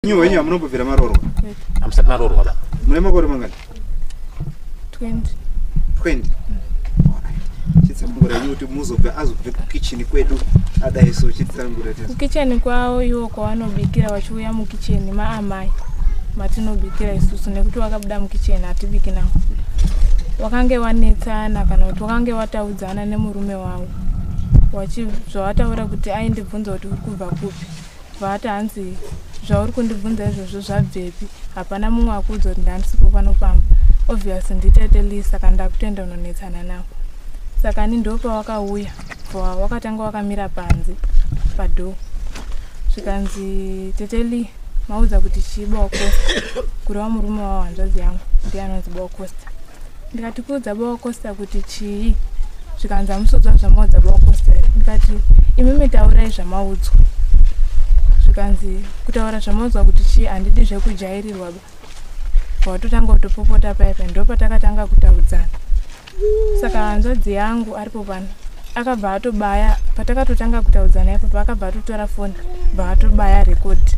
Nyu wenyu hamunombobvira maroorwa? Hamusati maroorwa ba. Mune makore mangani? 20. 20. Chitsanangura yenyu kuti muzobve azobve kukicheni kwedu adai so chitsanangura tese. Kukicheni kwavo iwo kwavanobikira vachiuya mukicheni maamai matinobikira isusu nekuti wakabuda mukicheni hatibiki navo. Wakange wanetsana kana kuti wakange wataudzana nemurume wavo zvawataura kuti aindibvunza kuti uri kubva kupi. Vaati hanzi zvauri kundibvunza izvozvo zvabvepi hapana mumwe akuudza kuti ndandisipo pano pamba. Obvious nditete Lee saka ndakutoenda kunonetsana navo. Saka ani ndopawakauya wakatanga wakamira panze padoor zvikanzi tete Lee maudza kuti chii Bawa Costa kureva murume wavo hanzvadzi yangu ndiye anonzi Bawa Costa. Ndikati kuudza Bawa Costa kuti chii zvikanzi hamusodzwa zvamaudza Bawa Costa here. Ndikati imimi taurai zvamaudzwa. Zvikanzi kutaura zvamaudzwa kuti chii handidi zvekujairirwa ba. Watotanga kutopopota paya paya ndopatakatanga kutaudzana. Saka hanzvadzi yangu aripo pano akabva atobaya patakatotanga kutaudzana ipapo akabva atotora foni bva atobaya rekodhi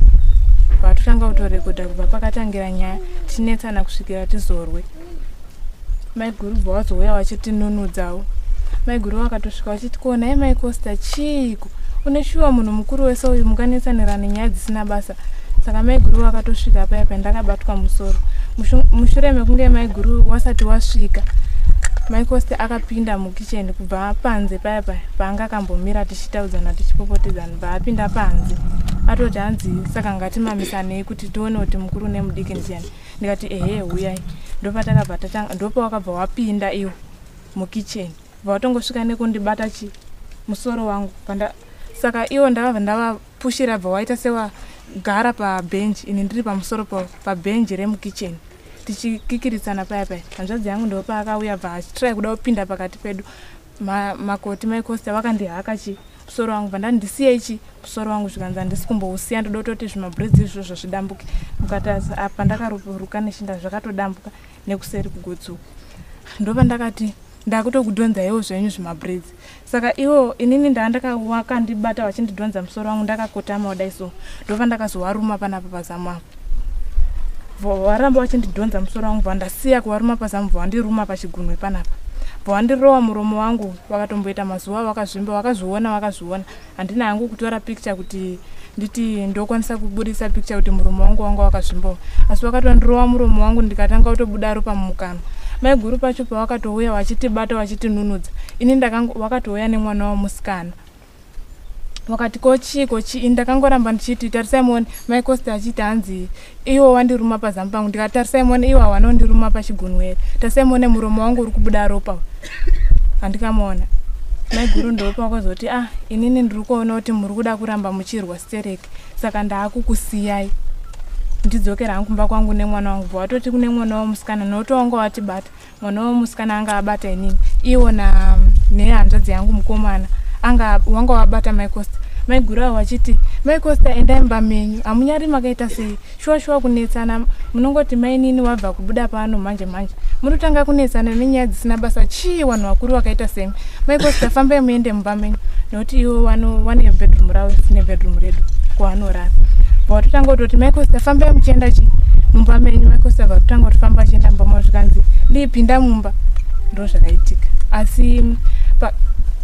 bva atotanga kutorekodha kubva pakatangira nyaya tichinetsana kusvikira tizorwe. Maiguru bva wazouya wachitinunudzawo. Maiguru vakatosvika vachiti ko nhai mai Costa chiiko une shuwa munhu mukuru wese uyu munganetsanirana nyaya dzisina basa. Saka maiguru vakatosvika paya paya ndakabatwa musoro. Mushure mekunge maiguru wasati wasvika mai Costa akapinda mukicheni kubva panze paya paya paanga akambomira tichitaudzana tichipopotedzana bva apinda panze atoti hanzi saka ngatimamisanei kuti tione kuti mukuru nemudiki ndiani. Ndikati ehe huyai. Ndopatakabva tatanga ndopawakabva wapinda iwo mukicheni bva watongosvika nekundibata chi musoro wangu panda saka iwo ndakabva ndavapushira bva waita sewagara pabhenji ini ndiri pamusoro pabhenji remukicheni tichikikiritsana paya paya. Hanzvadzi yangu ndopaakauya bva achitry kuda kupinda pakati pedu. Makoti mai Costa vakandihaka chi musoro wangu bva ndati ndisiyei chi musoro wangu zvikanzi handisi kumbousiya ndoda kutoti zvimabhuredzi izvozvo zvidambuke. Mukati apa ndakaruka neshinda zvakatodambuka nekuseri kugotsi uku. Ndopandakati ndakutokudhonzaiwo zvenyu zvimabhuredzi. Saka iwo inini ndakandibata vachindidhonza musoro wangu ndakakotama kudai so ndopandakazowaruma panapa pazamu apo. Varamba vachindidhonza musoro wangu bva ndasiya kuvaruma pazamu bva vandiruma pachigunwe panapa. Bva vandirova muromo wangu vakatomboita mazuva vakazvimba vakazviona. Handina hangu kutora picture kuti nditi ndokwanisa kubudisa picture kuti muromo wangu wanga wakazvimbawo. Asi vakatondirova muromo wangu ndikatanga kutobuda ropa mumukanwa. Maiguru pacho pavakatouya vachitibata vachitinunudza ini vakatouya nemwana wamusikana. Vakati ko chii ko chii ini ndakangoramba ndichiti tarisai muone mai Costa achiti hanzi iwo wandiruma pazamu pangu ndikati tarisai muone iwo hawanondiruma pachigunwe here tarisai muone muromo wangu uri kubuda ropa handikamuona. Maiguru ndopakazoti ah inini ndiri kuona kuti muri kuda kuramba muchirwa stereki saka ndaakukusiyai ndidzokera hangu kumba kwangu nemwana wangu. Bva watoti kune mwana wamusikana nokuti wanga watibata mwana wamusikana anga abata inini iwo nehanzvadzi yangu mukomana anga wanga wabata mai Costa. Maiguru avo vachiti mai Costa endai mumba menyu hamunyari makaita sei shuwa shuwa kunetsana munongoti mainini wabva kubuda pano manje manje munotanga kunetsana nenyaya dzisina basa chii vanhu vakuru vakaita semi. Mai Costa fambai muende mumba menyu nekuti iwo wane bedroom ravo nebedroom redu kwavanorara. Bva watotanga kutoti mai Costa fambai muchienda chi mumba menyu. Mai Costa bva kutanga kutofamba achienda mumba mavo zvikanzi Lee pinda mumba. Ndo zvakaitika. Asi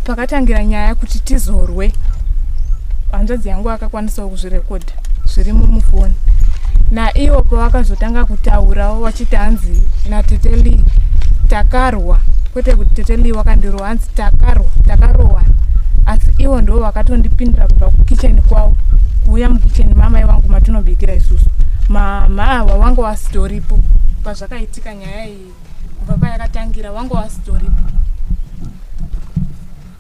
pakatangira nyaya kuti tizorwe hanzvadzi yangu akakwanisawo kuzvirekodha zvirimo mufoni. Naivo pavakazotanga kutaurawo vachiti hanzi natete Lee takarwa kwete kuti tete Lee wakandirova hanzi takarwa takarohwana. Asi ivo ndo vakatondipindira kubva kukicheni kwavo kuuya mukicheni mamai vangu matinobikira isusu. Mama ava wanga wasitoripo pazvakaitika nyaya iyi kubva payakatangira wanga wasitoripo.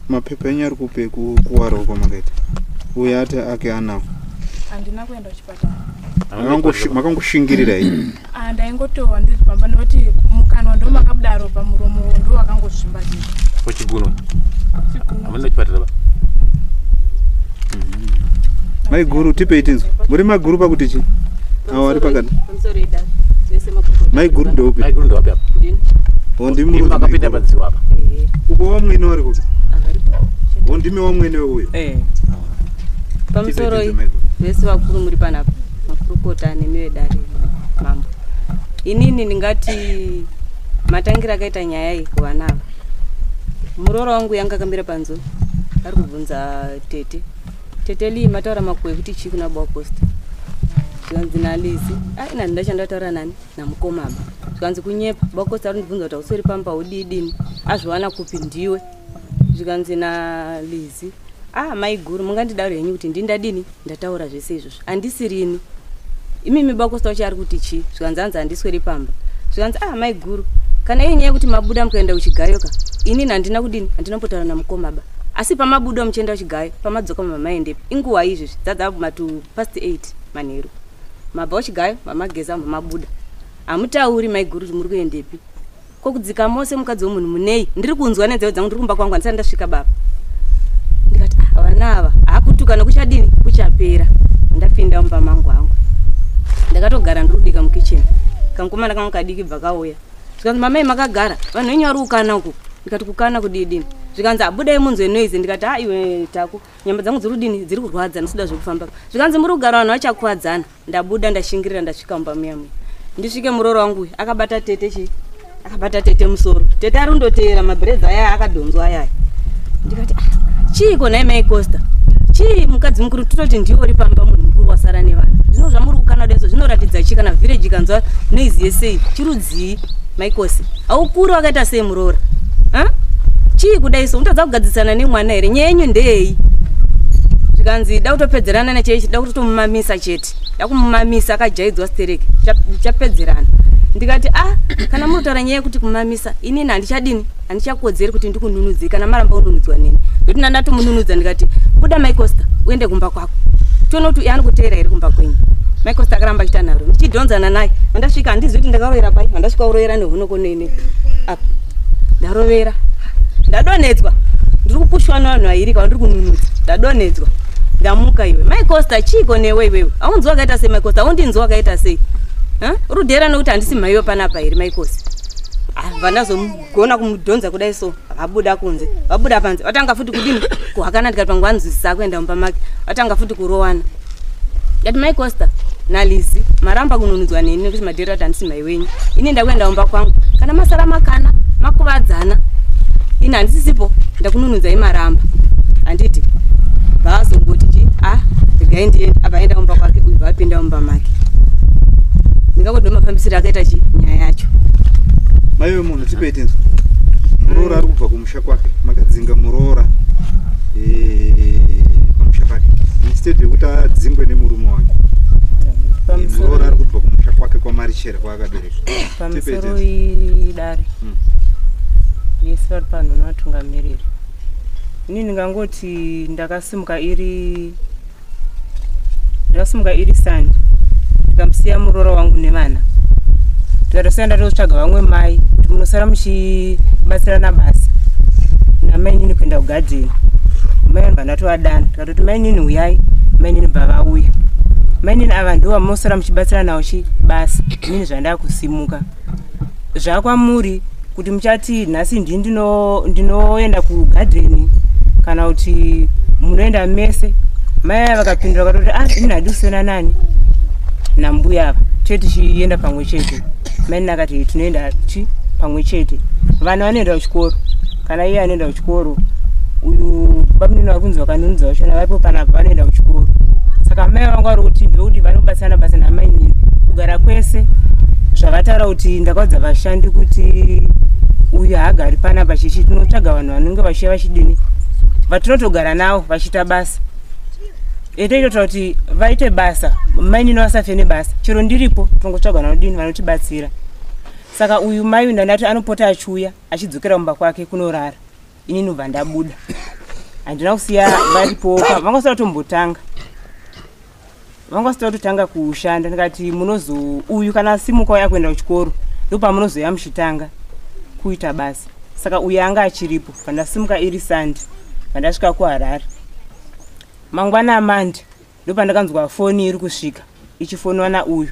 Mapepa enyu ari kupi kukuwarawo kwamakaita? Uyo ati ake anawo. Handina kuenda kuchipatara. Makangoshingirira iyi? Ndaingotowa ndiri pamba nekuti mukanwa ndo makabuda ropa muromo ndo wakangozvimba chete. Kuchigunwe? Hamuna kuchipatara ba? Maiguru tipei tinzwe. Muri maguru pakuti chii? Awo ari pakati. Maiguru ndeupi? Maiguru ndewapi apa? Ndimi makapinda padziwa apa. Uko wamwene wari kupi? Ndimi wamwene uyo. Pamusoro vese vakuru muri panapa. Makurukota nemi vedare mambo. Inini ndingati matangira akaita nyaya iyi kuvana ava. Muroora wangu yanga akamira panze ari kubvunza tete. Tete Lee mataura makuhwa ekuti chii kuna Baba Costa. Zvikanzi naLizi, ai nani ndachandataura nani namukoma aba. Zvikanzi kunyepa, Baba Costa ari kundibvunza kuti hausweri pamba udidini, azviwana kupi ndiwe. Zvikanzi naLizi, ah maiguru mungandidaro henyu kuti ndindadini ndataura zvese izvozvo handisirini. Imimi Baba Costa wacho ari kuti chii? Zvikanzi hanzi handisweri pamba. Zvikanzi ah maiguru kana iyo nyaya yekuti mabuda mukaenda kuchigayo ka inini handina kudini handina kumbotaura namukoma ba. Asi pamabuda muchienda kuchigayo pamadzoka mamaendepi inguva izvezvi dzadza matu past 8 manheru. Mabva kuchigayo mamageza mamabuda. Hamutauri maiguru kuti muri kuendepi. Ko kudzika mose mukadzi wemunhu munei? Ndiri kunzwa nenzeve dzangu ndiri kumba kwangu handisati ndasvika baba. Ndikati ah vana ava hakutukana kuchadini kuchapera. Ndapinda mumba mangu hangu. Ndakatogara ndiri kubika mukicheni. Kamukomana kangu kadiki bva kauya. Zvikanzi mamai makagara vanhu venyu vari kukana uku. Ndikati kukana kudidini. Zvikanzi abudai munzwe noise. Ndikati ah iwe Taku nyama dzangu dziri kudini dziri kurwadza ndisida zvekufamba. Zvikanzi muri kugara vanhu vachakuwadzana. Ndabuda ndashingirira ndasvika mumba muya muya. Ndisvike muroora wangu uyu akabata tete chii akabata tete musoro. Tete ari kundoteera mabhiredzi aya akadhonzwa ayaya. Ndikati ah chiiko nhai mai Costa? Chii mukadzi mukuru tototi ndiwe uri pamba munhu mukuru wasara nevana. Zvino zvamuri kukana kudai zvinoratidza chii kana village ikanzwa noise yesei chirudzii mai Costa? Haukuri wakaita sei muroora? Ha? Chii kudai so unotadza kugadzisana nemwana here? Nyaya yenyu ndeyei? Zvikanzi da kutopedzerana nechechi da kutotomumamisa chete. Da kumumamisa akajaidzwa stereki. Chapedzerana. Ndikati ah kana muri kutaura nyaya yekuti kumamisa inini handichadini handichakodzeri kuti ndikununudze kana maramba ununudzwa neni. Ndokuti ndatomununudza ndikati buda mai Costa uende kumba kwako. Tione kuti anokuteera here kumba kwenyu. Mai Costa akaramba achiita nharo. Ndichidhonzana naye. Vandasvika handizivi kuti ndakarovera pai. Vandasvika kurovera nehunoko nene. Apa. Ndarovera. Ndadonhedzwa. Ndiri kupushwa nevanhu vairi ka vandiri kununudza. Ndadonhedzwa. Ndamuka iwe. Mai Costa chiiko newe iwewe? Haunzwi wakaita sei mai Costa? Haundinzwi wakaita sei? Ha? Uri kudheera nekuti handisi mhaiwe panapa here mai Costa? Ah, vandazogona kumudhonza kudai so. Vabuda kunze. Vabuda panze. Vatanga futi kudini? Kuhakana ndikati pangu vanzwisisa kuenda mumba make. Vatanga futi kurowana. Ndati mai Costa naLizi maramba kununudzwa neni nekuti madheera kuti handisi mai wenyu. Ini ndakuenda kumba kwangu. Kana masara makana makuvadzana. Ini handisisipo ndakununudzai maramba. Handiti vaazongoti chi ah regai ndiende abva aenda kumba kwake uyu vapinda mumba make. Ndingangoti ndomafambisiro akaita chi nyaya yacho. Mai vemunhu tipei tinzwe. Muroora ari kubva kumusha kwake. Makadzinga muroora pamusha pake. Instead yekuti adzingwe nemurume wake. Muroora ari kubva kumusha kwake kwaMarichera kwaakabereka. Pamusoro idare. Vese vari pano nevatungamiriri. Ini ndingangoti ndakasimuka iri Sunday. Ndikamusiya muroora wangu nevana. Ndikatosiya ndatotsvaga vamwe mai kuti munosara muchibatsirana basa. Namainini kuenda kugadheni. Mai vanhu vandatovadana. Ndikatoti mainini huyai, mainini bva vauya. Mainini ava ndivo vamunosara muchibatsirana navo chi basa. Inini zvandakusimuka. Zvakwamuri kuti muchati nhasi ndini ndinoenda kugadheni kana kuti munoenda mese. Mai ava vakapindura vakatoti ah inini handidi kusiyana nani nambuya ava chete tichienda pamwe chete. Mainini akati tinoenda chi pamwe chete. Vana vanoenda kuchikoro kana iye anoenda kuchikoro uyu bamunini vari kunzi vakanunudza vachona varipo panapa vanoenda kuchikoro. Saka mai vangu vari kuti ndokuti vanobatsirana basa namainini kugara kwese. Zvavataura kuti ndakaudza vashandi kuti uyu haagari panapa chichi tinotsvaga vanhu vanenge vachiuya vachidini vatinotogara navo vachiita basa. Etoitoita kuti vaite basa mainini vasafe nebasa chero ndiripo tongotsvaga vanodini vanotibatsira. Saka uyu mai uyu ndandati anopota achiuya achidzokera kumba kwake kunorara. Ini ndobva ndabuda. Handina kusiya varipo vanga vasina kutombotanga. Vanga vasina kutotanga kushanda. Ndikati munozo uyu kana asimuka uya kuenda kuchikoro ndopamunozoya muchitanga kuita basa. Saka uyu anga achiripo pandasimuka iri Sunday pandasvika kuHarare. Mangwana aMande ndopandakanzwa foni iri kusvika ichifonwa nauyu.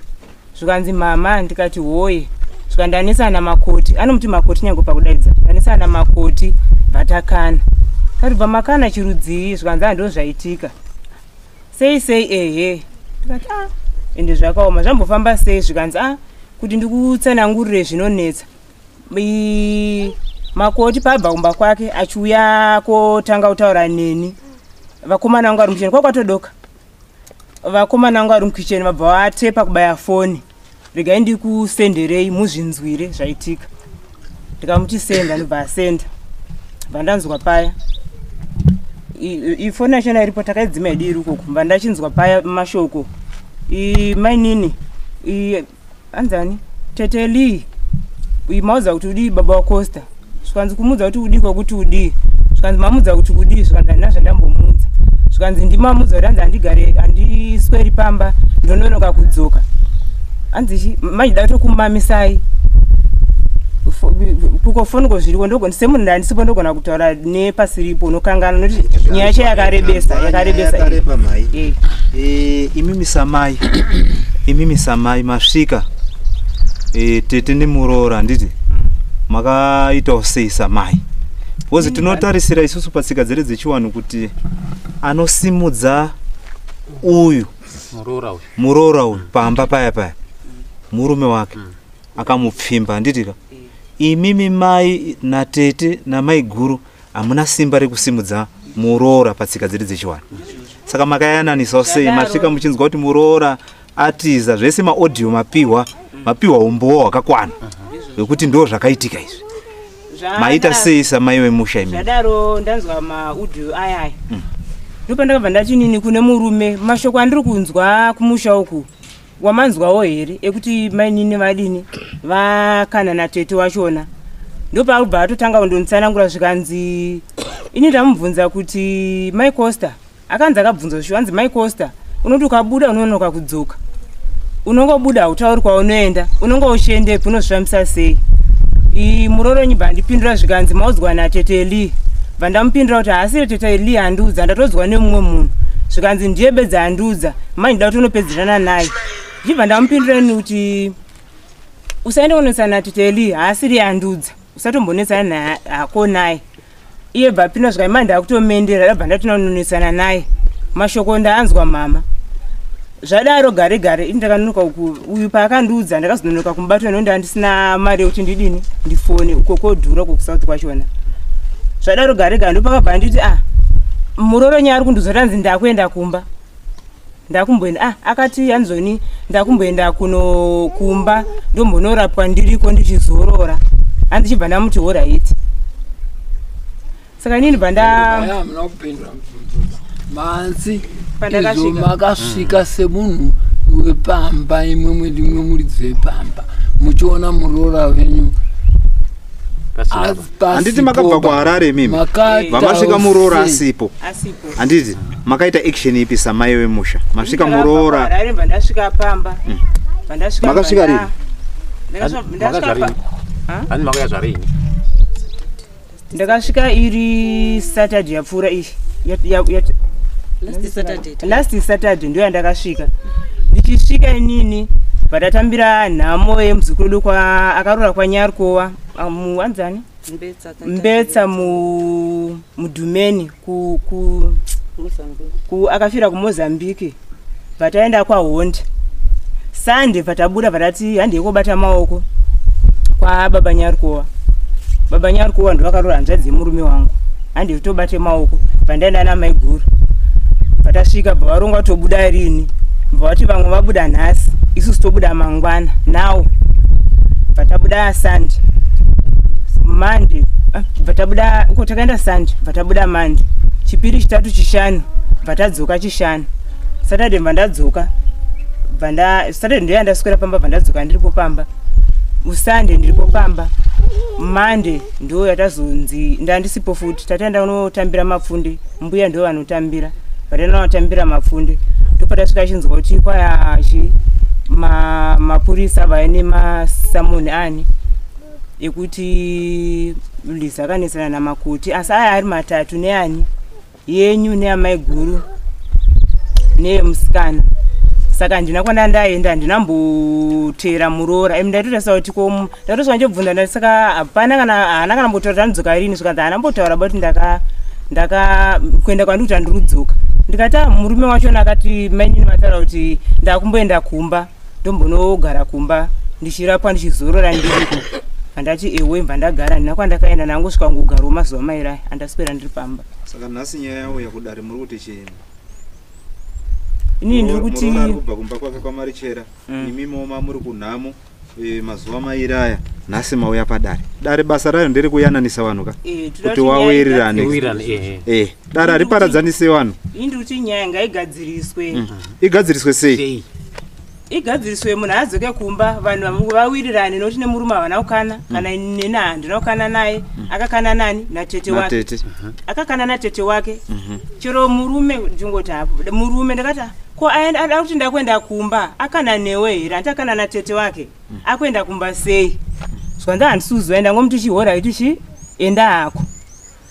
Zvikanzi mama ndikati hoye. Zvikanzi ndanetsana namakoti. Anomuti makoti nyange pakudaidza. Ndanetsana namakoti bvatakana. Kati bva makana chirudzii zvikanzi ah ndozvaitika. Sei sei ehe. Ndikati ah Ende zvakaoma, zvambofamba sei? Zvikanzi a kuti ndikutsanangurire zvinonetsa. Makoti paabva kumba kwake achiuya kotanga kutaura neni, vakomana vangu vari mukicheni, kwakwatodoka, vakomana vangu vari mukicheni vabva vatepa kubaya foni, regai ndikusenderei muzvinzwire zvaitika. Ndikamuti senda, ndobva asenda, bva ndanzwa paya ifoni yachona iripo, takaidzima yedu iri ukoko, bva ndachinzwa paya mashoko, mainini anzani tete Lee, maudza kuti udii baba waCosta? Zvikanzi kumudza kuti udii kwakuti udii? Zvikanzi mamudza kuti kudii? Zvikanzi handina zvandambomudza. Zvikanzi ndimamudza kuti hanzi handigare, handisweri pamba, ndononoka kudzoka, hanzi chi manje da kutokumamisai kukofoniko zviriko, ndogona semunhu ndandisipo, ndogona kutaura nepasiripo, unokangana nokuti nyaya yacho yakarebesa, yakarebesa. Yakareba mhai. Eh. Imimi samai, imimi samai masvika, tete nemuroora, handiti makaitawo sei samai? Because tinotarisira isusu patsika dzedu dzechiwanhu kuti anosimudza uyu muroora uyu, muroora uyu pamba paya paya murume wake akamupfimba, handitika? Imimi mai natete namai guru hamuna simba rekusimudza muroora patsika dzedu dzechiwanhu, saka makayananisawo sei? Zvadaro. Masvika muchinzwa kuti muroora atiza, zvese maaudio mapiwa, mapiwa umbowo hwakakwana hwekuti ndo zvakaitika izvi. Maita sei samai vemusha imi? Zvadaro ndanzwa maaudio ayaya, ndopandakabva ndati nini kune murume, mashoko andiri kunzwa kumusha uku wamanzwawo here, ekuti mainini vadini vakana natete wachona? Ndopaakubva atotanga kundonditsanangura, zvikanzi ini ndamubvunza kuti mai Costa akanzi akabvunzwa zvisho, anzi mai Costa unoti ukabuda unonoka kudzoka, unongobuda hautauri kwaunoenda, unonge uchiendepi, unozvifambisa sei? Muroro nyibva andipindura, zvikanzi maudzwa natete Lee? Bva ndamupindura kuti haasiri tete Lee andiudza, ndatodzwa nemumwe munhu. Zvikanzi ndiye bedzi andiudza, manje nda kuti unopedzerana naye. Ndichibva ndamupindura ini kuti usaende kunetsana natete Lee, haasiri andiudza, usatombonetsana naye hako naye. Iye bva apindura zvikanzi manje ndakutomendera, ndabva ndatinononetsana naye, mashoko ndaanzwa mama. Zvadaro gare gare ini ndakanonoka uku, uyu paakandiudza ndakazononoka kumubato nokuti handisina mari yekuti ndidini ndifone uko kodhura uko kuSouth kwachona. Zvadaro gare gare ndopakabva nditi a muroro nyaya ari kundiudza kuti hanzi ndakuenda kumba, ndakumboenda akati hanzoni ndakumboenda kuno kumba ndombonorapwa ndiriko ndichizorora, hanzi chibva ndamuti alright. Saka inini bva nda Aya, hamuna kupindura mubvunzo manzi izvo. Pandakasvika. Makasvika semunhu wepamba, imwe ndimwe muridzi wepamba, muchiona muroora wenyu pasina. Handiti makabva kuHarare imimi? Vamasvika muroora asipo. Asipo. Handiti makaita action ipi samai vemusha masvika muroora? Harare bva ndasvika pamba, bva ndasvika Makasvika rini? Ndakasvika Hani makauya zvarini? Ndakasvika iri Saturday yapfuura iyi. Last Saturday. Last Saturday ndo yandakasvika. Ndichisvika inini bva nhamo yemuzukuru wedu kwa akaroora kwaNyarkowa anzani Mbetsa. Mbetsa mudhumeni ku, Mozambique. ku akafira kuMozambique. Bva taenda kwaHonde Sunday, bva tabuda, bva tati handei kobata maoko kwababa Nyarkowa. Baba Nyarkowa ndo vakaroora hanzvadzi yemurume wangu, handei tobate maoko. Bva ndaenda namaiguru, bva tasvika, bva varongwa tobuda rini, bva vati vamwe vabuda nhasi, isusu tobuda mangwana nawo. Bva tabuda Sunday, Monday, bva tabuda uko takaenda Sunday, bva tabuda Monday, Chipiri, Chitatu, Chishanu, bva tadzoka Chishanu. Saturday bva ndadzoka, bva nda Saturday ndoya ndaswera pamba, bva ndadzoka ndiripo pamba, uSunday ndiripo pamba, Monday ndo yatazonzi ndandisipo futi, tataenda kunotambira mapfunde, mbuya ndo vanotambira, vataenda kunotambira mapfunde, ndopatasvika chinzwa kuti kwaya chi mapurisa vaine masamoni ani ekuti Liza akanetsana namakoti, asi aya ari matatu neani yenyu neamaiguru neyemusikana. Saka handina kwanda ndaenda, handinamboteera muroora. Imi ndaitotarisa kuti ko ndatosvika ndichobvunza ndati saka hapana kana haana kana mbotaura kuti anodzoka rini? Zvikanzi haana mbotaura, but ndaka kuenda kwandiri kuti handiri kudzoka. Ndikati "Ah, murume wachona akati mainini vataura kuti ndakumboenda kumba, ndombonogara kumba ndichirapwa ndichizorora ndiriko. Vandati ewe, mbva ndagara ndina kwandakaenda, ndangosvika kungogarawo mazuva mairi aya andaswera ndiri pamba. Saka nhasi nyaya yauya kudare, muri kuti chii? Inini ndiri kuti Muroora ari kubva kumba kwake kwaMarichera, imi moma muri kunhamo mazuva mairi aya, nhasi mauya padare. Dare basa rayo nderekuyananisa vanhu ka, Toda kuti nyaya wawirirane. Wirirane, ehe. Dare hariparadzanise vanhu. Ini ndiri kuti nyaya ngaigadziriswe. Igadziriswe sei? Sei? Igadziriswe, munhu adzoke kumba, vanhu vawirirane, nokuti nemurume havana kukana, kana neni handina kukana naye. Akakana nani? Natete wake. Natete. Akakana natete wake. Chero murume ndingoti hapo murume, ndakati "Ah, ko ada kuti ndakuenda kumba, akana newe here? Handiti akana natete wake, akuenda kumba sei?" Zvanza handisi ndangomuti chihora iti chi enda hako.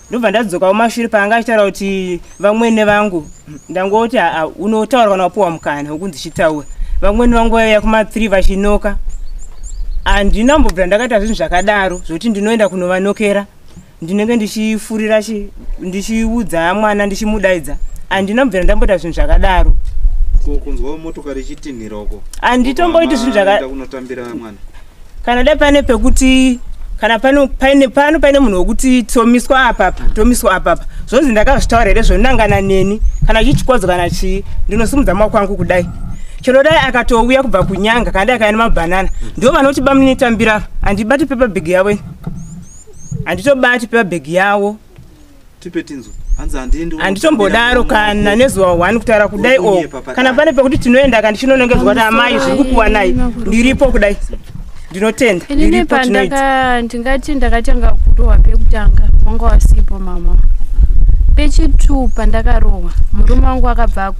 Ndobva ndadzoka kumashure paanga achitaura kuti vamwene vangu, ndangoti "Aa, unotaura kana wapuwa mukana wekunzi chitaura." Vamwene vangu vaiuya kuma3 vachinoka, handina kumbobvira ndakaita zvinhu zvakadaro zvokuti ndinoenda kunovanokera. Ndinenge ndichifurira ndichiudza mwana, ndichimudaidza, handina kubvira ndamboita zvinhu zvakadaro. Kunzwa motokari ichitinhira uko? Handitomboiti zvinhu zvaka Maenda kunotambira mwana. Kana dai pane pekuti kana pano paine pano paine munhu wekuti tomiswa apapa, tomiswa apapa, zvonzi ndakazvitaura here zvonangana neni, kana chichikodzo kana chii, ndinosimudza maoko angu kudai. Chero dai akatouya kubva kunyanga, kana dai akauya nemabhanana, ndo vanoti bamunitambira, handibati paper bag yavo ini, handitobati paper bag yavo. Tipe tinzwa, hanzi handiendi. Handitombodaro kana nezuva 1 kutaura kudai o Uri kunyepa kana padare. pane pekuti tinoenda ka ndichinonongedzwa kuti amai zviri kupuwa nai, ndiripo kudai, ndinotenda. Inini Ndiripo, tinoita. pandaka ndingati ndakatanga kurohwa pekutanga wanga wasipo mama. Pechi2 pandakarohwa, murume wangu akabva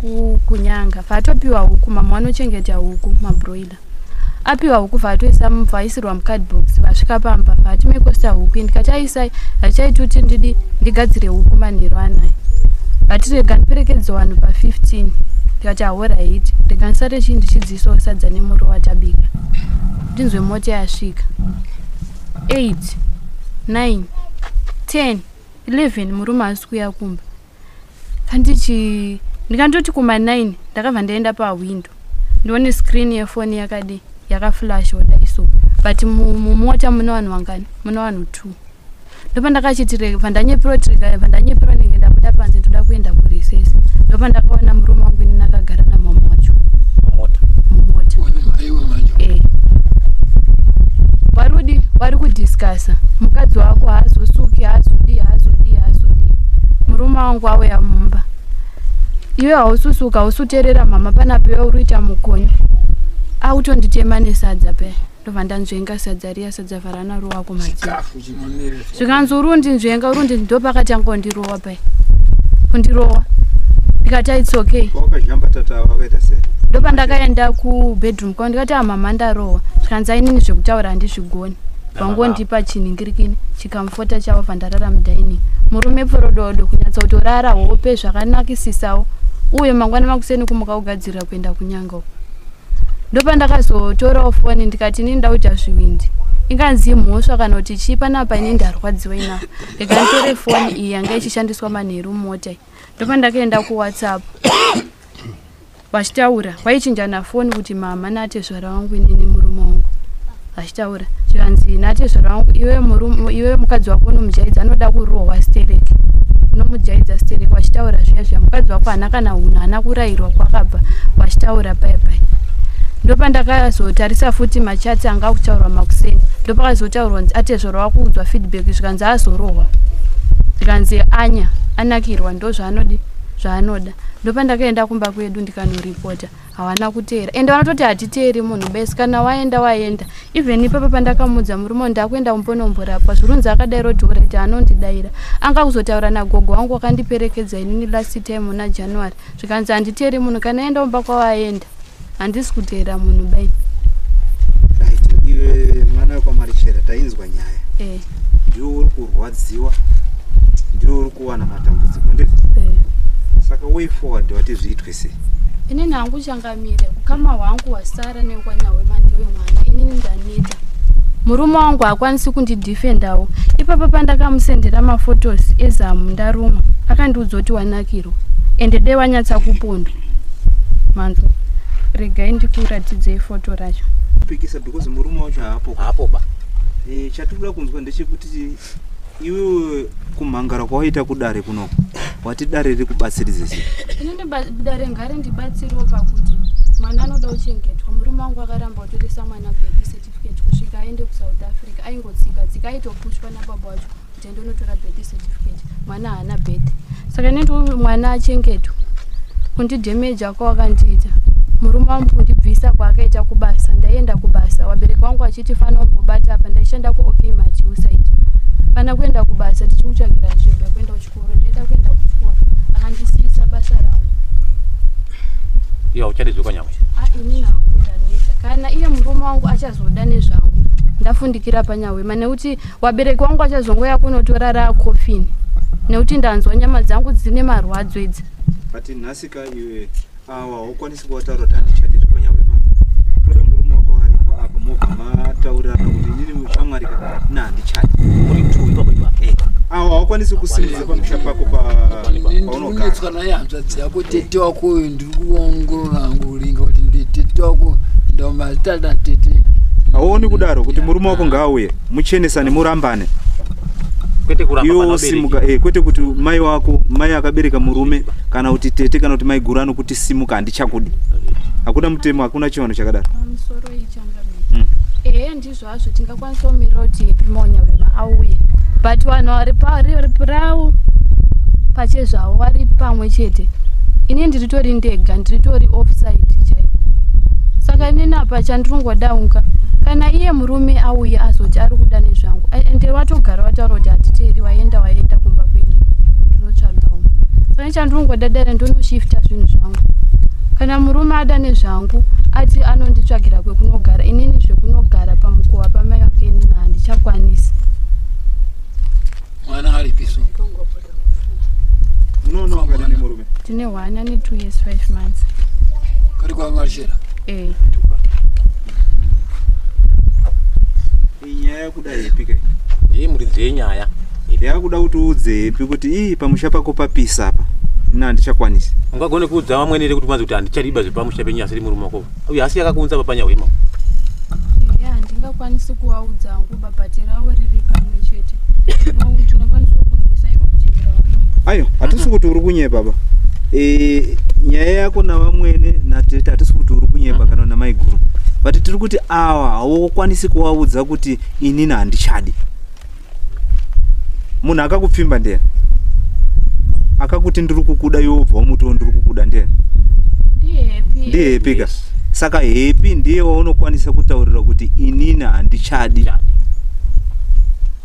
kunyanga, vaatopiwa huku, mama vanochengeta huku mabroiler, apiwa huku, vaatoisa vaisirwa mucardbox. Vasvika pamba vati mekosta huku, ndikati aisai, hachaiti kuti ndidi ndigadzire huku manheru anaya. Vati rega ndiperekedze vanhu pa15, ndikati alright, rega ndisare chii ndichidziisawo sadza nemuriwo watabika. Ndinzwe mota yasvika 8, 9, 10, 11, murume haasi kuuya kumba. Kandichi ndikandoti kuma9 ndakabva ndaenda pahwindo, ndione screen yefoni yakadi yakaflash kudai so, but mumota mune vanhu vangani? Mune vanhu 2. Ndopandakachiti vandanyepera kuti rega vandanyepera ndenge ndabuda panze, ndoda kuenda kurecess. Ndopandakaona murume wangu inini akagara namama wacho. Mota. Mumota. Aiwe manje. Varudi vari kudiscussa, mukadzi wako haazosuki, haazodi, haazodi, haazodi. Murume wangu auya mumba, iwe haususuka, hausuteerera mama panapa, iwe uri kuita mukonyo, akutonditema nesadza peya. Ndobva ndanzvenga sadza riya, sadza vharana rowa kumadziro. Chikafu chinomeresa. Zvikanzi uri undinzvenga, uri undi, ndopakatanga kundirowa paya, kundirowa. Ndikati it's okay. Wakazhamba tata wakaita sei? Ndopandakaenda kubedroom kwavo, ndikati amama ndarohwa. Zvikanzi ainini zvekutaura handizvigoni, vangondipa chinhingirikini chikamufota chavo. Bva mudining, murume pforododo kunyatsa kutorara hope zvakanakisisawo, uye mangwana makuseni kumuka kugadzirira kuenda kunyanga uko. Ndopandakazotorawo foni, ndikati inini ndakuita zvivindi, inganzi mhosva kana kuti chii panapa, inini ndarwadziwa ina, rega nditore foni iyi yanga ichishandiswa manheru mumota iyi. Ndopandakaenda kuWhatsApp, vachitaura, vaichinjana foni kuti mama natezvara wangu, inini murume wangu vachitaura. Zvikanzi natezvara wangu, iwe murume, iwe mukadzi wako unomujaidza, anoda kurohwa stereki, unomujaidza stereki. Vachitaura zviya zviya, mukadzi wako haana kana hunhu, haana kurayirwa kwakabva, vachitaura paya paya. Ndopandakazotarisa futi machats anga akutaurwa makuseni. Ndopakazotaurwa kunzi atezvara wakuudzwa feedback, zvikanzi azorohwa, zvikanzi anya anakirwa, ndo zvaanodi zvaanoda. Ndopandakaenda kumba kwedu ndikanoripota, havana kuteera, ende vanototi hatiteeri munhu besi, kana waenda waenda. Even ipapa pandakamudza murume ndakuenda kumbonomborapwa, zvirunzi akadaira kuti alright, anondidayira. Anga kuzotaura nagogo wangu wakandiperekedza inini last time muna January, zvikanzi handiteeri munhu, kana enda kumba kwawaenda, handisi kuteera munhu bai. Right, iwe mwana wekwaMarichera, tainzwa nyaya. Ndiwe uri kurwadziwa, ndiwe uri kuwana matambudziko, ndizvo? Saka way forward wati zviitwe sei? Inini hangu changamire, ukama hwangu hwasara nekwanyahwema ndiwe mwana. Inini ndaneta, murume wangu haakwanisi kundidefendawo. Ipapa pandakamusendera maphotos ezamu ndarumwa, akandiudza kuti wanakirwa. Ende dei wanyatsa kupondwa. Manzwa, regai ndikuratidzei foto racho. Pikisa because murume wacho haapo. Haapo ba. Chatinoda kunzwa ndechekuti iwewe kumhangara kwawaita kudare kunoko wati dare riri kubatsiridze sei? Inini dare ngarindibatsirewo pakuti mwana anoda kuchengetwa. Murume wangu akaramba kutoresa mwana birth certificate kusvika aende kuSouth Africa. Aingotsika tsika, aitopushwa nababa wacho kuti ende unotora birth certificate. Mwana haana birth, saka inini mwana achengetwa. Kundidhemeja kwawakandiita murume wangu, kundibvisa kwaakaita kubasa. Ndaienda kubasa, vabereki vangu vachiti fana umbobata apa. Ndaishanda kuOK Mart Hillside. Fana kuenda kubasa, tichikutsvagira nzvimbo yekuenda kuchikoro. Ndaida kuenda kuchikoro, akandisiyisa basa rangu. Iwe hauchadi zvekwanyamwe? A, inini hangu ndaneta. Kana iye murume wangu achazoda nezvangu, ndafundikira panyahwema, nekuti vabereki vangu vachazongoya kunotora raakofini, nekuti ndanzwa nyama dzangu dzine marwadzo idzi. But nhasi ka iwe awa haukwanisi kuvataura kuti handichadi zvekwanyahwema. Toda murume wako aripo apa, mobva mataurirana kuti inini shamwari ka ina handichadi. Muri two ipapo ipapo. Awa haukwanisi kusimudza pamusha pako paunogara. Ndikunetswa naye hanzvadzi yako, tete wako uyu. Ndiri kuongorora hangu kuringa kuti nditete wako, ndomatata tete. Hauoni kudaro kuti murume wako ngaauye, muchenesane, murambane? Kwete kuramba Iwe pana wosimuka vabereki. kwete kuti mai wako, mai akabereka murume, kana kuti tete, kana kuti mai guru anokuti simuka, handichakudi. Hakuna mutemo, hakuna chivanhu chakadaro. Pamusoro ichangamire. Ehe, ndizvo hazvo, tingakwanisa kumirira kuti Pimonyawema auye, but vanhu vari ravo pachezvavo vari pamwe chete. Ini ndiritori ndega, ndiritori offside chaiko. Saka inini apa chandiringodaunga, kana iye murume auye azoti ari kuda nezvangu, ende watogara wataura kuti hatiteeri, waenda, waenda kumba kwenyu, ndinotsvaga umwe. Saka chandiringoda dare, ndonoshifta zvinhu zvangu. Kana murume ada nezvangu, ati anonditsvagira kwekunogara. Inini zvekunogara pamukova pamai vake, inini handichakwanisi. Mwana aripiso? Unoona wakadini murume? Tine hwana ne2 years 5 months. Kari kwamarishera? E. Inyaya yakuda hepi kai? Ndiye muridzi yenyaya. Yakuda kuti uudze hepi kuti ii pamusha pako papisa apa, ina handichakwanisi. Ungagone kuudza vamwene here kuti manzi kuti handichadiba zvepamusha penyu, asiri murume wako uyu, asi yakakuunza papanyahwema? Ehe, handingakwanisi kuvaudza hangu, babhati ravo riri pamwe chete. Tinokwanisa kunzwisa audio ravanombo. Ayo, hatisi kuti uri kunyepa ba. Nyaya yako navamwene natete, hatisi kuti uri kunyepa kana namaiguru, but tiri kuti awa haukwanisi kuvaudza kuti inini handichadi. Munhu akakupfimba ndiyani? Akakuti ndiri kukuda, iwe wobva wamuti ndiri kukuda, ndiyani? Ndihepi. Ndiye Hepi ka. Saka Hepi ndiye waunokwanisa kutaurira kuti inini handichadi.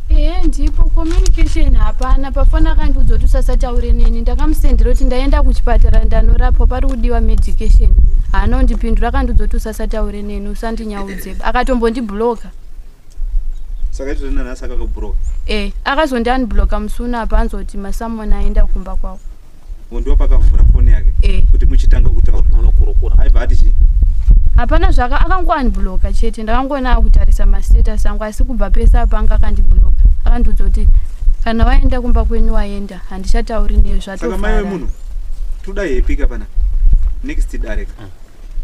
Ehe, ndipo communication hapana. Pafoni akandiudza kuti usasataure neni. Ndakamusendera kuti ndaenda kuchipatara, ndanorapwa, pari kudiwa medication. Haana kundipindura. Akandiudza kuti usasataure neni, usandinyaudze. Akatombondibhuloka. Saka izvozvo nanhasi akakubhuroka? E, akazondiunblocka musi uno apa, anzoti masamoni aenda kumba kwavo. Ndiwo pakavhura foni yake? E. Kuti muchitanga kutaura? Munokurukura. Aibva ati chii? Hapana zvaka, akangounblocka chete. Ndakangoona akutarisa mastatus angu, asi kubva pese apa anga akandibhuloka. Akandiudza kuti kana waenda kumba kwenyu waenda, handichatauri newe. Saka mai Zvatofara. wemunhu, toda Hepi ka pana next dare ka,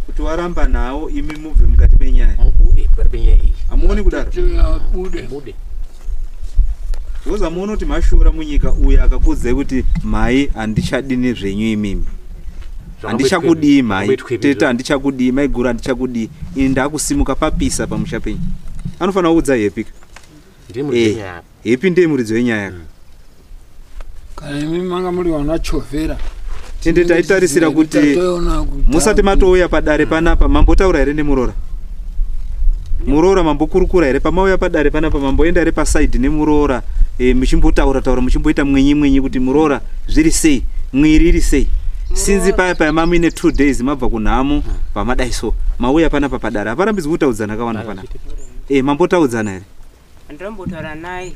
kuti waramba nawo, imi mubve mukati menyaya. Mubude pakati penyaya iyi. Hamuoni kudaro? Bude. Mubude. Because hamuoni kuti mashura munyika uyu akakuudzai kuti mhai handichadi nezvenyu imimi, handichakudii mhai tete, handichakudii maiguru, handichakudii, ini ndakusimuka, papisa pamusha penyu, anofanira kuudza Hepi ka. Ndiye muridzi wenyaya. Hepi ndiye muridzi wenyaya ka. Kana imi manga muri vanachovhera. Tende taitarisira kuti musati matouya padare panapa mambotaura here nemuroora? Muroora mambokurukura here pamauya padare panapa? Mamboenda here pasaidhi nemuroora, muchimbotaura taura, muchimboita mwenyi mwenyi kuti muroora zviri sei, mwiri iri sei, sinzi paya paya mamuine 2 days mabva kunhamo, pamadai so mauya panapa padare, haparambidzwi kutaudzana kawana panapa. Mambotaudzana here? Handirambotaura naye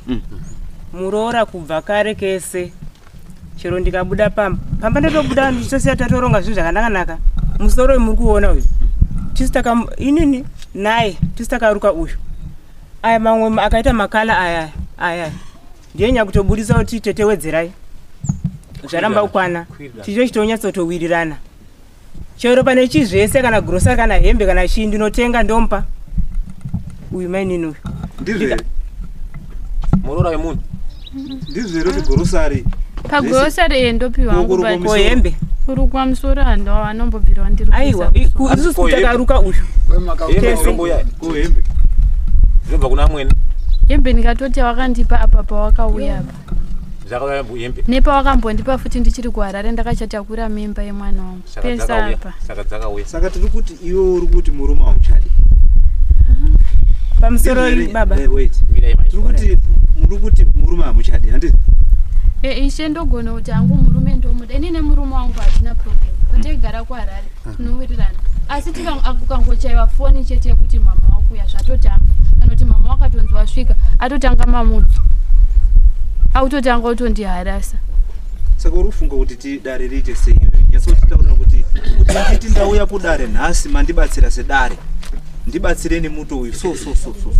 muroora kubva kare kese. Chero ndikabuda pamba, pamba ndatobuda ndichitosiya tatoronga zvinhu zvakanaka-naka. Musoro uyu muri kuona uyu, tisu taka inini naye tisu takaruka uyu. Aya mamwe akaita makala aya, aya ndiye nyakutobudisa kuti tete wedzerai. Zvaramba kukwana. Ticho chitonyatsotowirirana. Chero pane chii zvese, kana grosari, kana hembe, kana chii, ndinotenga ndomupa uyu mainini uyu. Ndizvo here? Muroora wemunhu. Ndizvo here kuti gorosari? Pagorosari e ndopiwa hangu. Kurukwa But misoro. Hembe. Kurukwa musoro handawo anombobvirwa ndiri. Aiwa, isusu takaruka uyu. Hembe Tese. dzinomboya. Hembe dzinobva kuna amwene. Hembe ndikatoti wakandipa apa pawakauya apa. Zvakauya hembe. Nepawakambondipa futi ndichiri kuHarare ndakachatakura mimba yemwana wangu. Saka Pesa dzakauya. apa. Saka dzakauya. Saka tiri kuti iwe uri kuti murume hauchadi. Pamusoro Ndizvo here? baba. Eh, wait. Mirai mai. Tiri kuti muri kuti murume hamuchadi, handiti? E, ishe, ndogona kuti hangu murume ndomuda. Ini nemurume wangu hatina problem. Pataigara kuHarare tinowirirana, asi ukangochaiwa foni chete yekuti mama wakuya, zvatotanga. Kana kuti mama wakatonzi wasvika, atotanga mamudzo, autotanga kutondiharasa. Saka uri kufunga kuti tidare riite sei iwe? Nyatsotitaurira kuti nditi ndauya kudare nhasi, mandibatsira sedare, ndibatsireni muto uyu. So so so so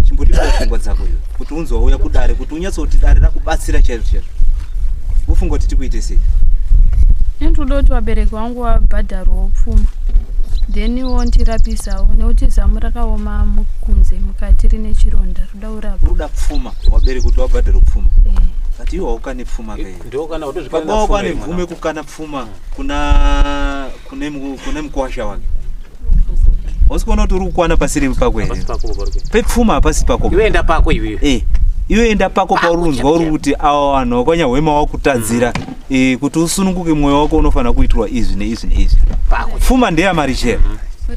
chimbotipa pfungwa dzako iwe, kuti unzi wauya kudare, kuti unyatsoti dare rakubatsira chaizvo chaizvo. Wofunga kuti tikuite sei? Nendinoda kuti vabereki vangu vabhadharwawo pfuma, then wondirapisawo, nekuti zamu rakaoma mukunze, mukati rine chironda roda kurapwa. Uri kuda pfuma, wabereki kuti wabhadhare pfuma? Eh. But iwe haukane pfuma kai. Ndokana utozvikana. Baba wako ane mvume kukana pfuma kuna mukuwasha wake? Hausi kuona kuti uri kukwana pasiri pako here? Pako baba. Pepfuma hapasi pako. Iwe enda pako iwewe. Eh, iwe enda pako paurunzwa uri kuti awa vanhu vakwanyahwema wakutadzira. Kuti usununguke mwoyo wako unofanira kuitirwa izvi neizvi neizvi. Pfuma ndeyamarichera.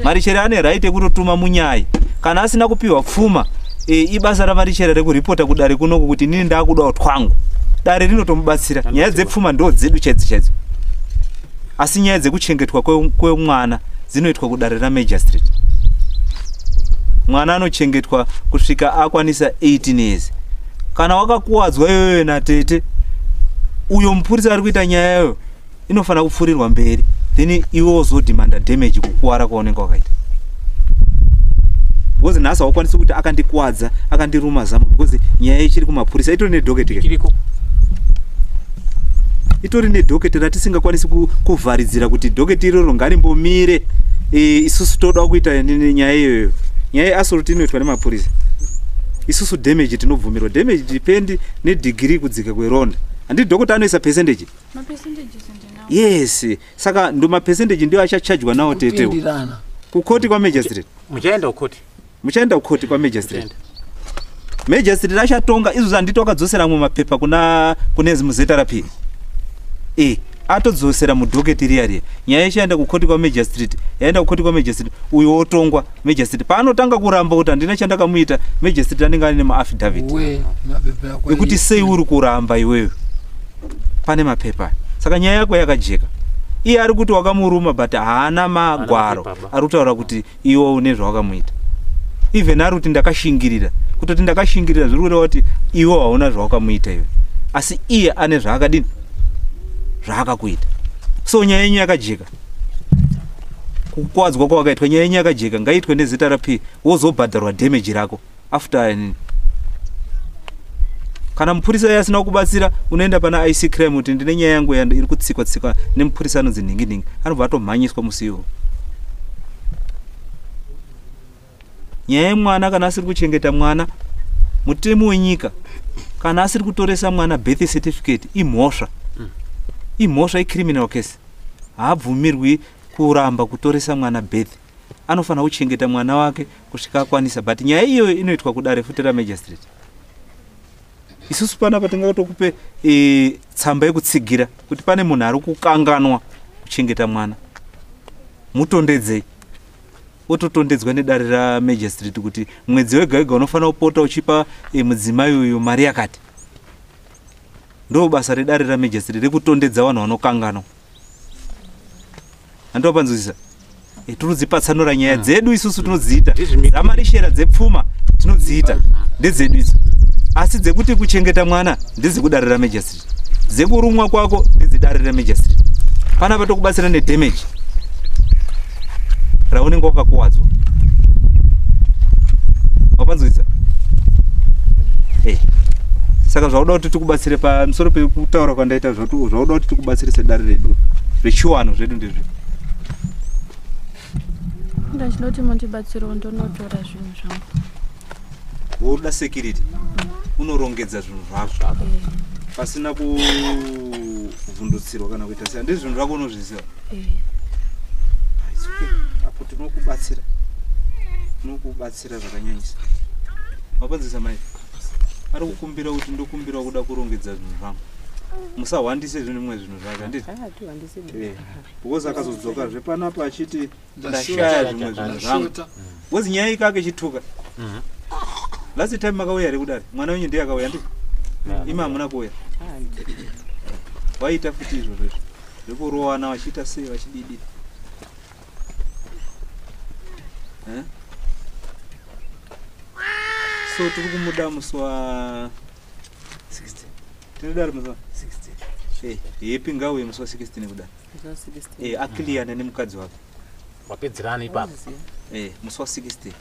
Marichera ane right yekutotuma munyai kana asina kupiwa pfuma. Ibasa ramarichera rekuripota kudare kunoku kuti inini ndaakudawo twangu. Dare rinotomubatsira. Nyaya dzepfuma ndo dzedu chaidzo chaidzo, asi nyaya dzekuchengetwa kwemwana dzinoitwa kudare ramagistrate. Mwana anochengetwa kusvika akwanisa 18 years. Kana wakakuwadzwa iyoyo natete uyo, mupurisa ari kuita nyaya yayo inofanira kupfuurirwa mberi, then iwe wozodhimanda damage, kukuwara kwaunenge wakaita, because nhasi haukwanisi kuti akandikuwadza, akandiruma zamu, because nyaya ichiri kumapurisa, itori nedocket. Iriko. Itori nedocket ratisingakwanisi kuvharidzira kuti docket iroro ngarimbomire. Isusu toda kuita nyaya iyoyo. Nyaya yeassault inoitwa nemapurisa. Isusu damage tinobvumirwa, damage depend nedegree, kudzika kweronda. Handiti dhokota anoisa percentage? Mapercentages ndinawo. Yes, saka ndo mapercentage ndio achachajwa nawo tetewo. Kupindirana. Kukoti kwamagistrate. Muchaenda kukoti. Muchaenda kukoti kwamagistrate, magistrate achatonga izvozvo. Handiti wakadzosera amwe mapepa kune muZRP? Atodzosera mudocket riya riya. Nyaya ichaenda kukoti kwamagistrate. Yaenda kukoti kwamagistrate, uyo wotongwa. Magistrate paanotanga kuramba kuti handina chandakamuita, magistrate anenge ane maaffidavit We mapepa ako. ekuti sei uri kuramba iwewe pane mapepa. Saka nyaya yako yakajeka. Iye ari kuti wakamuruma, but haana magwaro mapepa ba. ari kutaura kuti iwe une zvawakamuita. Even ari kuti ndakashingirira, kutoti ndakashingirira zviri kureva kuti iwe hauna zvawakamuita iwe, asi iye ane zvaakadini, zvaakakuita. So nyaya yenyu yakajeka, kukwadzwa kwawakaitwa. Nyaya yenyu yakajeka, ngaitwe neZRP, wozobhadharwa damage rako after nini. Kana mupurisa iye asina kubatsira, unoenda pana IC crime kuti ndine nyaya yangu iri kutsikwa tsikwa nemupurisa anonzi nhingi nhingi. Anobva atomhanyiswa musi iwowo. Nyaya yemwana, kana asiri kuchengeta mwana, mutemo wenyika, kana asiri kutoresa mwana birth certificate, imhosva, imhosva, icriminal case. Haabvumirwi kuramba kutoresa mwana birth. Anofanira kuchengeta mwana wake kusvika akwanisa, but nyaya iyoyo inoitwa kudare futi ramagistrate. Isusu panapa tingatokupe tsamba yekutsigira kuti pane munhu ari kukanganwa kuchengeta mwana, mutondedzei. Ototondedzwa nedare ramagistrate kuti mwedzi wega wega unofanira kupota uchipa mudzimai uyu mari yakati. Ndo basa redare ramagistrate rekutondedza vanhu vanokanganwa. Handiwapanzwisisa? Tinodzipatsanura nyaya dzedu isusu, tinodziita dzamarishera, dzepfuma tinodziita, ndedzedu idzo. Asi dzekuti kuchengeta mwana ndedzekudare ramagistrate, dzekurumwa kwako ndedzedare ramagistrate. Panapa tokubatsira nedamage raunenge wakakuwadzwa. Wapanzwisisa? Saka zvauda kuti tikubatsire pamusoro pekutaura kwandaita, zvauda kuti tikubatsire sedare redu zvechiwano zvedu ndizvo. Ndachinoti mundibatsirewo ndonotora zvinhu zvangu. Woda security, unorongedza zvinhu zvako pasina kuvhundutsirwa kana kuita sei. Ndizvo zvinhu zvako unozviziva. It's okay. Apo tinokubatsira, tinokubatsira zvakanyanyisa. Mapanzisa mai ari kukumbira kuti ndokumbira kuda kurongedza zvinhu zvangu, musahwandise zvinhu zvimwe zvinhu zvake, handiti? Because akazodzoka zvepanapa achiti ndashaya zvimwe zvinhu zvangu, because nyaya ikake chituka. Last time makauya here kudare? Mwana wenyu ndiye akauya, ndii imi hamuna kuuya. Waita futi izvozvo izvo zvekurowana vachiita sei vachididi. Eh? So tiri kumuda musi wa 16. Tinodaro musi wa 16. Hepi ngauye musi wa 16 kudaro, aclearane nemukadzi wake. Wapedzerana ipapo. Musi wa 16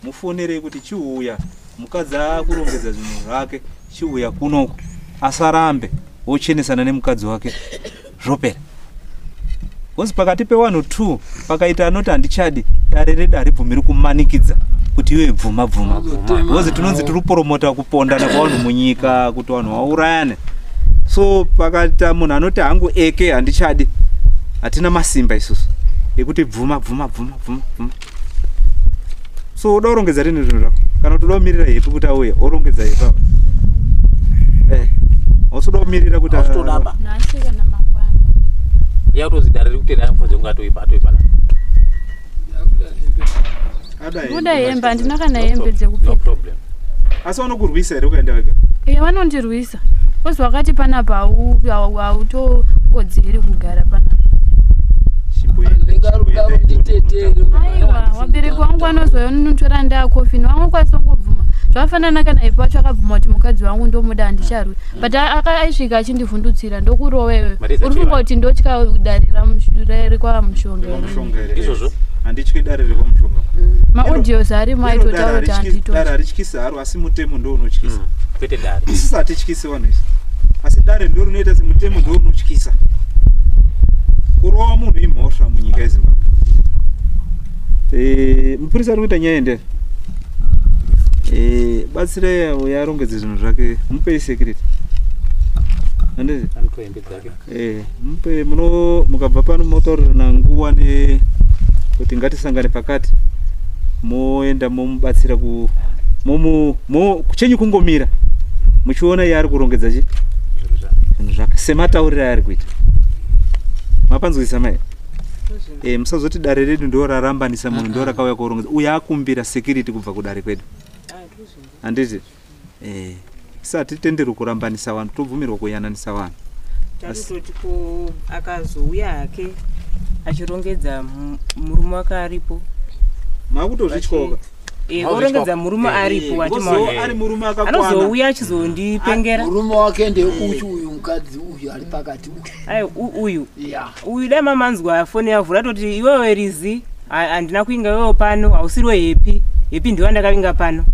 mufonerei kuti chiuya, mukadzi akurongedza zvinhu zvake, chiuya kunoku, asarambe, wochenesana nemukadzi wake, zvopera. Because pakati pevanhu 2 pakaita anoti handichadi, dare redu haribvumiri kumanikidza kuti iwe bvuma bvuma, because tinonzi tiri kupromota kupondana kwavanhu munyika, kuti vanhu vaurayane. So pakaita munhu anoti hangu eke handichadi, hatina masimba isusu ekuti bvuma bvuma bvuma bvuma bvuma. So uda kurongedza rini zvinhu zvako, kana kuti uda kumirira Hepi kuti auye orongedza Hepi apa? Hausi kumirira kuti Hausitodaba. Nhasi kana mangwana. Yakutozi dare riri kutera mufodzi kunge atoipa atoipa. Ada hembe. Kuda hembe, handina kana hembe No dzekupfeka. problem. Asi vanokurwisa here ukaenda wega? Vanondirwisa because wakati panapa hautokodzeri kugara panapa. Rega rudaro nditetere. Aiwa, vabereki vangu vanozouya ndaakofini vamwe kwasongobvuma. Zvakafanana kana ipo pacho akabvuma kuti mukadzi wangu ndomuda, handicharwi, but aisvika achindivhundutsira, ndokurova iwe. Mari Uri funga kuti ndotya dare rekwamushonga? Rekwamushonga here? Izvozvo. Handityi dare rekwamushonga. Maaudios arimo Iro dare aitotaura kuti dare handitotya. harityisi haro, asi mutemo ndo unotyisa. Kwete dare. Isusu hatityisi vanhu isu, asi dare ndo rinoita semutemo ndo unotyisa. Kurova munhu imhosva munyika yeZimbabwe. Mupurisa ari kuita nyaya ndere, batsirai uyo arongedze zvinhu zvake, mupei security, handiti? Anotora hembe dzake. Mupe muno, mukabva pano motaurirana nguva ne kuti ngatisangane pakati, moenda momubatsira ku momu mo chenyu kungomira muchiona iye ari kurongedza chi Zvinhu zvake. Zvinhu zvake sematauriro aari kuita. Mapanzwisa mai? Musazoti dare redu ndo rarambanisa munhu, ndo rakauya kurongedza. Uyo akumbira security kubva kudare kwedu, handiti? Isi hatitenderwi kurambanisa vanhu, tobvumirwa kuyananisa vanhu. Takutoti ko akazouya hake achirongedza murume wake aripo? Makutozvityoka. Orongedza murume aripo. Ngozo ari murume akakwana. Anozouya achizondipengera. Murume wake ndeuyu uyu, mukadzi uyu ari pakati uyu. Ai, uyu Ya. Uyu dai mamanzwa foni yavhura, toti iwewe rizi handina kuinga iwewe pano, hausiriwe Hepi. Hepi ndiwe ndakavinga pano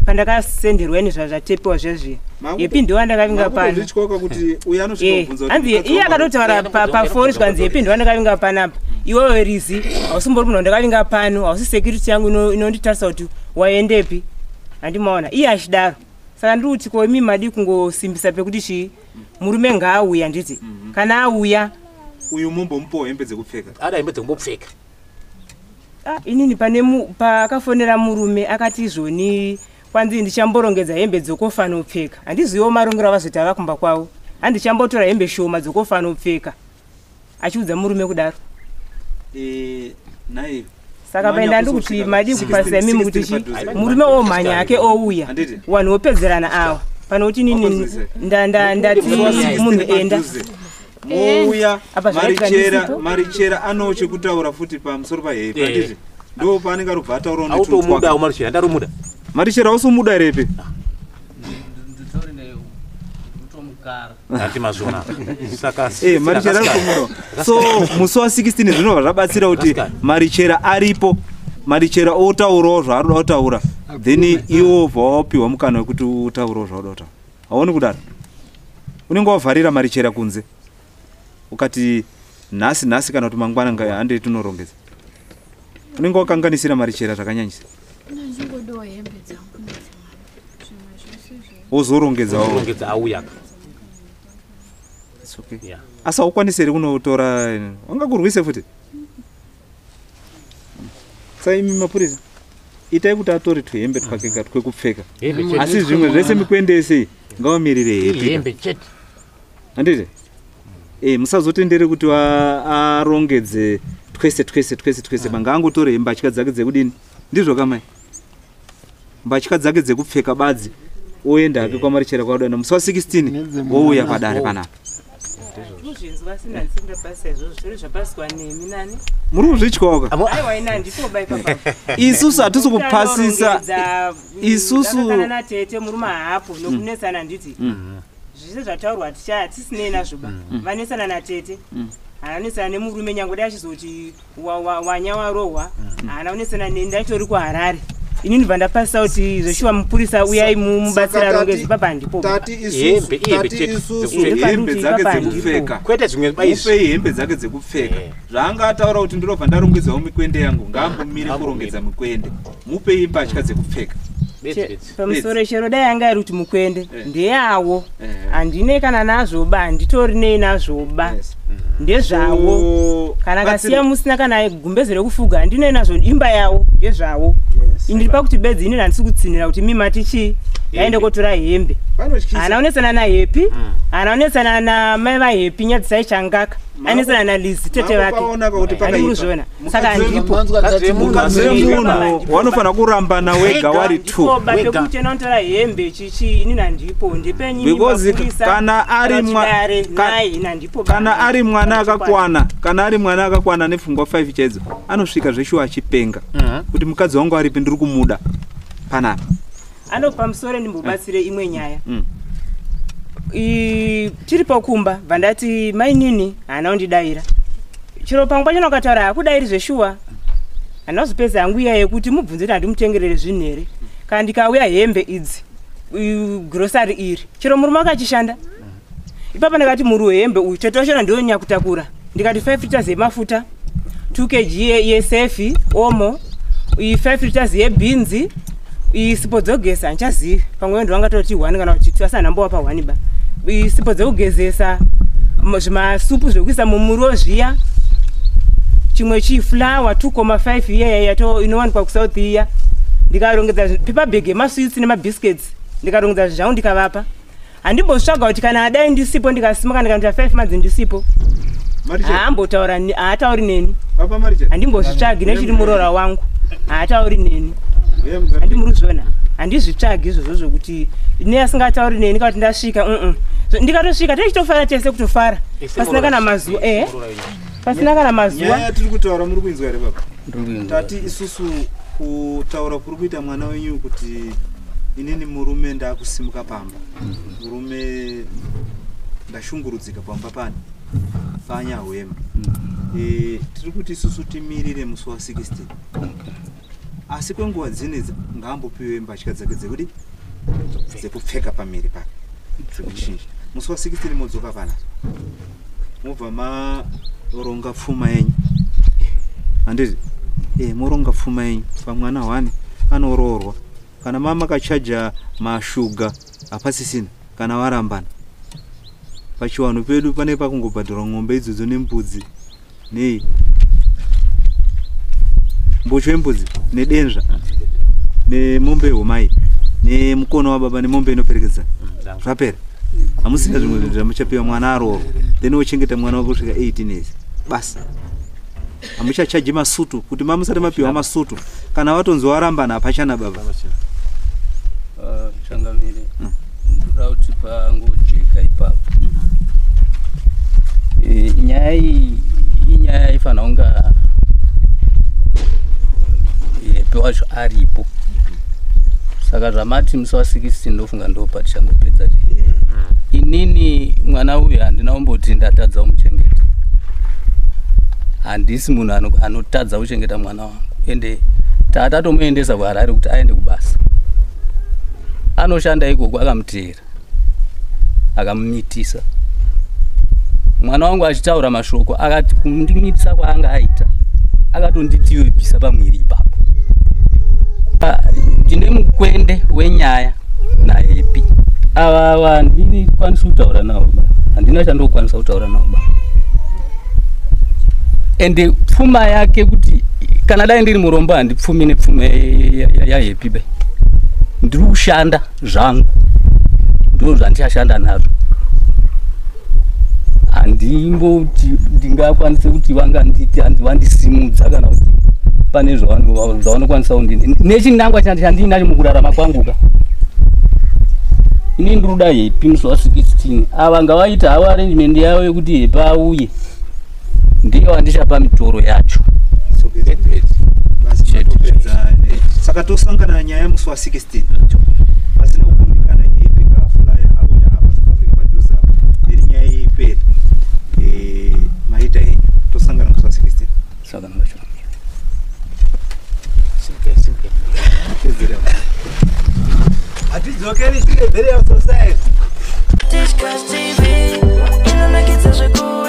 pandakasenderwa ini zvatepiwa zvezviya. Hepi ndiwe ndakavinga pano. Makutozvityoka kuti uyu anosvika kubvunza kuti Hanzi mukadzi iye wangu akatotaura pafoni, zvikanzi Hepi ndiwe ndakavinga panapa, iwewe rizi hausimbori munhu wandakavinga pano, hausi security yangu inonditarisa kuti waendepi. Handimaona iye achidaro. Saka ndiri kuti ko imi madi kungosimbisa pekuti chii, murume ngaauya, nditi kana auya Uyu mumbomupawo hembe dzekupfeka. Ada hembe dzekumbopfeka. Ah, inini pane paakafonera murume akati izvoni kwanzi ndichamborongedza hembe dzokofanopfeka. Handiziviwo marongero avazoita vakumba kwavo. Handichambotora hembe shoma dzokofanopfeka, achiudza murume kudaro. Nhai. Saka paenda ndi kuti madi kupasisa imimi kuti 16 chi padhuze. Murume omhanya hake ouya. Handiti? Vanhu vopedzerana ava pano kuti inini Wapanzwisa. ndati munhu enda. Padhuze. Mouya. Apa zvakaitika Marichera. ndisipo. Marichera ano chekutaura futi pamusoro paHepi. Handiti ndo paanenge arubva ataurawo? Automudawo Marichera, andaromuda. Marichera, usumuda repi? Nditori kutomukara. Ati mazvona saka Marichera ari kumuda. So musi wa16 zvinobva zvabatsira kuti Akasikana. Marichera aripo, Marichera otaurawo zvaanoda kutaura, then iwo bva wapiwa mukana wekuti utaurawo zvauda kutaura. Hauoni kudaro? Unenge wavharira marichera kunze. Ukati nhasi nhasi kana kuti mangwana handei tinorongedza. Unenge wakanganisira marichera zvakanyanyisa. Ndingodawo hembe dzangu nedzemwana. Zvimwe zvese zve. Wozorongedzawo. Rongedza auya ka. It's okay. Yeah. Asi haukwanisi here kunotora wangakurwise futi? Saimi mapurisa. Itai kuti atore tuhembe twake ka twekupfeka. Hembe chete. Asi zvimwe zvese mikwendese ngawamirire hepi. Hembe chete. Handiti? Musazotendere kuti arongedze twese twese twese twese banga angotore mbatya dzake dzekudini. Ndizvo kamai. Mbatya dzake dzekupfeka badzi oenda hake kwamarichera kwadana musi wa 16 wouya padare panapa. Kuzvinzwa sina ndisingapasisa izvozvo zviri zvapaswa nemi nani. Muri kuzvityawo ka? Aiwa ina handitoba ipapa. Isusu hatisi kupasisa. Isusu Kana natete murume haapo nokunetsana handiti. Zvese zvataurwa hatisinei nazvo ba. Vanetsana natete. Haana nemurume nyange dai achizoti wanya warohwa. Haana kunetsana neni ndaitori kuHarare. Inini bva ndapasisa kuti zveshuwa mupurisa uyai mubatsira arongedze papa handipo. Tati Hembe, isusu hembe tati chete isusu dzekupfeka. hembe dzake dzekupfeka. Kwete zvimwe baizvi. Mupei hembe dzake dzekupfeka. Zvaanga ataura kuti ndinobva ndarongedzawo mikwende yangu ngaambomire kurongedza mikwende. Mupei mbatya dzekupfeka. Bedzi bedzi. Pamusoro chero dai anga ari kuti mukwende ndeyawo. Eh. Handinei kana nazvo ba handitorinei nazvo ba. Yes. Ndezvawo. So, Kana batsira- kasiya musina kana gumbeze rekufuga handinei nazvo imba yawo ndezvawo. Indiri pakuti bedzi inini handisi kutsinhira kuti mima tichi yaende kotora hembe. Panotyisa. Haana kunetsana naHappy, haana kunetsana namai vaHappy Nyadzisai Changaka, anetsana naLizzy tete vake. Makupaona kuti Handiri pakaipa. kuzviona. Saka handipo. Manzwa tati Mukadzi wemunhu wanofanira kurambana wega wari two. Ndipoba Wega. pekuti anotora hembe chichi inini handipo ndipenyi Because kana ari naye ini handipo ba. Kana ari mwana akakwana, kana ari mwana akakwana nepfungwa 5 chaidzo, anosvika zveshuwa achipenga. Kuti mukadzi wangu aripi ndiri kumuda. Panapa. Ano pamusoro ndimbobatsire imwe nyaya. Tiri pakumba bva ndati mainini haana kundidayira. Chero pamwe pachona ukataura hakudairi zveshuwa. Handina kuzopedza hangu iya yekuti mubvunze kuti handimutengerere zvinhu here. Kana ndikauya hembe idzi, grocery iri. Chero murume akachishanda. Ipapa ndakati muri wehembe uyu tete wachona ndiyo nyakutakura. Ndikati 5 liters yemafuta, 2 kg yesefi, omo, 5 liters yebhinzi, sipo dzekugeza handichazivi. Pamwe ndo vangatoti 1 kana kuti 2 asi handambowapa 1 ba. Sipo dzekugezesa, zvimasupu zvekuisa mumuriwo zviya. Chimwe chifulawa 2.5 iya yato inowanikwa kuSouth iya. Ndikarongedza paper bag yemasweets nemabiscuits. Ndikarongedza zvangu ndikavapa. Handimbosvaga kuti kana adai ndisipo ndikasimuka ndikanoita 5 months ndisipo. Marichela. Haambotaura haatauri neni. Papa Marichela. Handimbozvitsvagi nechiri muroora wangu. Haatauri neni. Uye mugari. Handimuruzviona. Handizvitsvagi izvozvo zvokuti ne asingatauri neni kana kuti ndasvika. Ndikatosvika tichitofara tese kutofara. Pasina kana mazuva Pasina kana mazuva. Nyaya yatiri kutaura muri kuinzwa here baba? Ndiri kuinzwa. Tati isusu kutaura kuri kuita mwana wenyu kuti inini murume ndakusimuka pamba. Murume ndashungurudzika pamba pani. Panyahwema. Tiri kuti isusu timirire musi wa 16. Asi kwenguva dzinedzi ngaambopiwe mbatya dzake dzekuti dzekupfeka pamiri pake dzekuchinja. Musi wa 16 modzoka panapa. Mobva maronga pfuma yenyu. Handiti? Moronga pfuma yenyu. Pamwana 1 anoroorwa. Kana mama kachaja mashuga hapasisina kana warambana. Pachiwanhu pedu pane pakungobhadharwa ng'ombe idzodzo nembudzi. Nei? Mbocho yembudzi nedenzva nemombe yehomai nemukono wababa nemombe inoperekedza. Zvapera. Hamusina zvimwe zvinhu zvamuchapiwa mwana aroorwa. Then wochengeta mwana wako kusvika 18 years. Basi. Hamuchachaji masutu kuti mamusati mapiwa masutu. Kana watonzi warambana hapachana baba. Changamire, ndoda kuti pangojeka ipapo. Nyaya iyi inyaya yaifanira kunga Happy wacho aripo. Saka zvamati musi wa 16 ndofunga ndopatichangopedza chii. Inini mwana uyu handina kumboti ndatadza kumuchengeta. Handisi munhu anotadza kuchengeta mwana wangu. Ende tatomuendesa kuHarare kuti aende kubasa. Anoshanda ikoko akamuteera. Akamumitisa. Mwana wangu achitaura mashoko akati kundimitisa kwaanga aita akatonditi iwe bvisa pamwiri ipapo. Ndine mukwende wenyaya naHappy. Ava handikwanisi kutaura navo ba, handina chandokwanisa kutaura navo ba. Ende pfuma yake kuti kana dai ndiri murombo handipfumi nepfuma yaHappy be. Ndiri kushanda zvangu, ndo zvandichashanda nazvo. Handimboti ndingakwanise kuti vanganditi vandisimudza kana kuti pane zvavanokwanisa kundini nechinangwa chandinacho mukurarama kwangu ka. Ini ndiri kuda Happy musi wa 16. Ava ngavaita havo arrangement yavo yekuti Happy auye, ndiyo andichapa mitoro yacho. Saka tosangana nyaya musi wa 16 pasina kukundikana. Happy ngaafulaya auya apa South Africa padhuze apa, then nyaya iperi. Maita henyu, tosangana musi wa 16. Saka hatidzokeri shure Burial Society. Tichkach TV inonakidza zvekuru.